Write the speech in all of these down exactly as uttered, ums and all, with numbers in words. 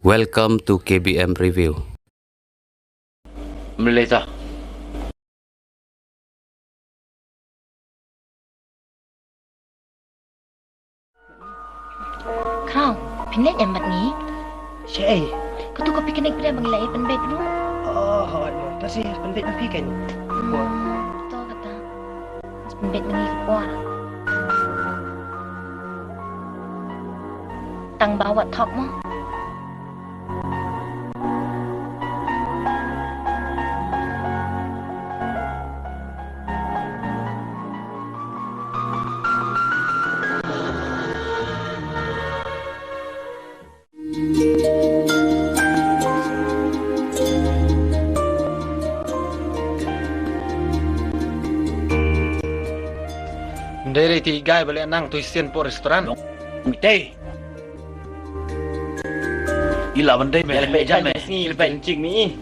Welcome to K B M Review. Mlei ta. Khraw, phin leit em bad ngi? Shaei? Katu ka picnic phi dei ban leit pynbeit ruh. Oh, hooid mo. Ta shi pynbeit ma phi keiñ. Hmm, to kata. Pynbeit ma ngi ka por. Tang ba wat thok mo. Ndei rei ti gai ba leh nang tu sien po restaurant. Ngi tei. Ila ban dei me, me jan me. Sngi le pek chik mi.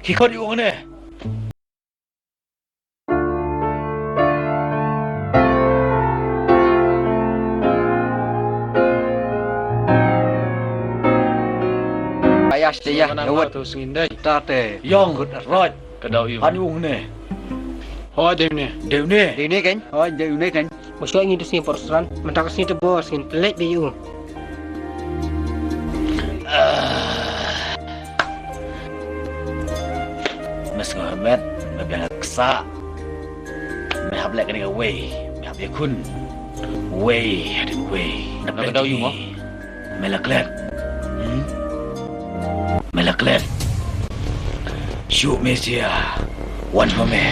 Ki khot yu ne. Ayas te ya, ya wat. Tu sngi ndei. Ta te. Yong, roj. Ka dau yu. Han yu ne. Hoi, dei ne. Dei ne. Dei ne kan? Hoi, dei ne kan? Ba shuwa ngi tu sngi por sran. Mynta ka sngi te bor sngi te leit ba yu. Mes Mohammed, me biang ksa. Me hap leh kane ka wei, me hap ïakhun. Wei, hadien wei. Na ka dau yu mo? Me la klet. Hmm? Me la klet. Shu me sia. Wan ma me.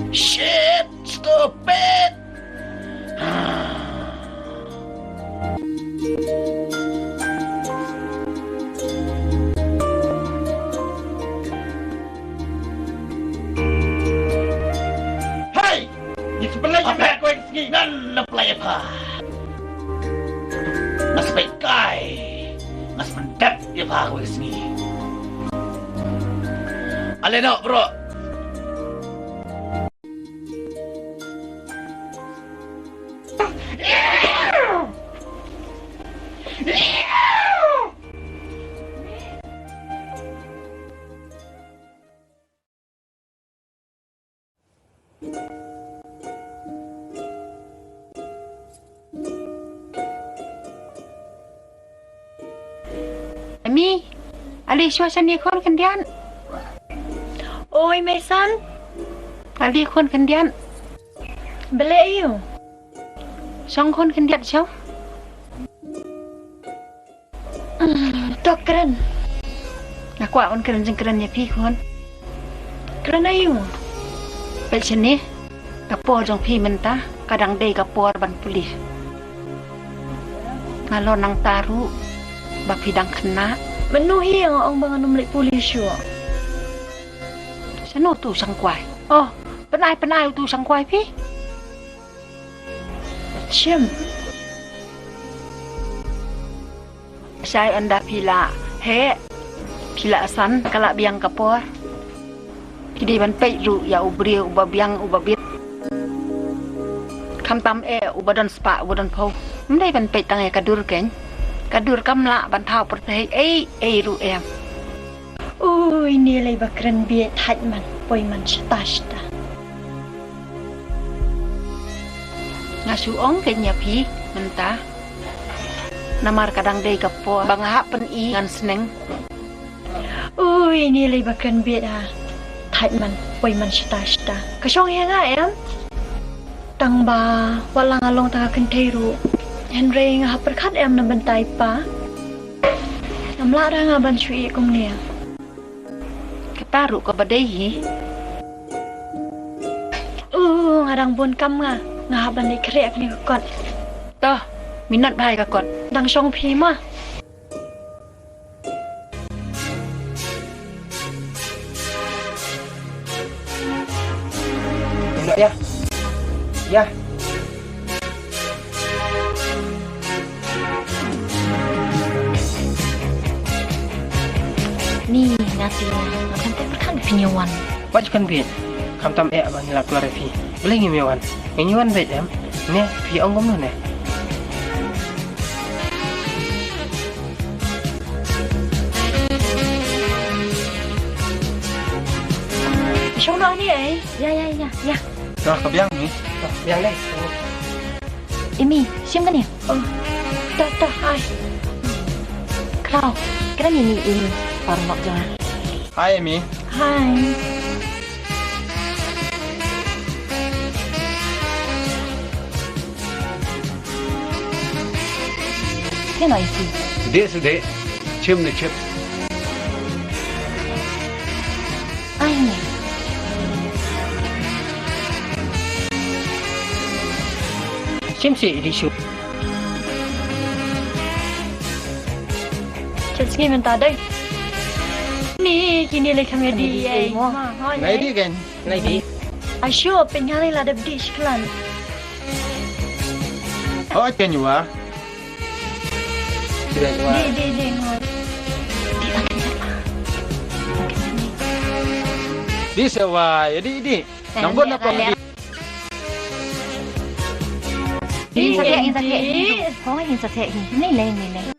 Shit! Stupid! Hey! Ngi shu pynlait ïa pha kawei ka sngi. Ngan pynlait ïa pha. Nga shu pynkai. Nga shu pyndep ïa pha kawei ka sngi. Ale noh bro. Emi, ale shuwa shane khun khyndiat. Oi, Mason. Ale khun khyndiat. Balei aïu? Shong khun khyndiat shong. Mm, to kren. Nga kwah ban kren jingkren ïa phi khun. Kren aïu? Peit shane. Ka por jong phi mynta ka dang dei ka por ban pule. Nga long nangta ruh ba phi dang khynnah. Mano hi nga ong ba ngan ym leit pule shuh? Shano utu u shangkwai? Oh, pynai pynai utu u shangkwai phi. Shim. Shai ynda phi la heh, phi la san, ka la biang ka por. Phi dei ban peit ruh ïa u briew uba biang uba bit. Khamtam eh uba don spah uba don phew. Ym dei ban peit tang ïa ka dur keiñ. Ka dur kam lah ban thaw pyrthei ei ei ruh em. Ui, ine lei ba kren bieit thait man, poi man shata shata. Nga shu ong keiñ ïa phi mynta. Namar ka dang dei ka por ba nga hap pyni ngan sneng. Ui, ine lei ba kren bieit ha. Thait man, poi man shata shata. Ka shong ïa nga em? Tang ba wat la nga long tang ka kynthei ruh. Hynrei nga hap pyrkhat em na bynta i pa. Ngam lah ra nga ban shu ïeh kumne. Kata ruh kaba dei hi. Uh, nga dang bun kam nga. Nga hap ban leit khreh kane ka kot. To, minot bha ïa ka kot. Dang shong phi ma. Ïa. Ïa. Ni nga te nga kyntait pyrkhat phin ïa wan. Wat ju kyntait. Khamtam eh ba ngi la kular ïa phi. Balei ngim ïa wan? Ngin ïa wan beit em? Ne phi ong kumno ne? Shong noh ni ei. Ïa ïa ïa ïa. Noh ka biang ni. Biang dei. Imi, shim kane. Oh, ta ta hai. Khlaw, kane ni ni Imi, paralok jong nga. Hi Imi. Hi. Kane isi. Dek sedek, chim ne chip. Ai ne. Chim si di shu. Chim sngi mynta dei. Ni kine lei kham ïa di ei. Ngai di kan. Ngai di. Ashu pynhal la dep di shiklan. Ho ken yuwa. Di di di ngoi. Di sewa ya di di. Nang bon apa di. Hin sa theh, hin sa theh, hin sa theh, hin. Ni lei, ni lei.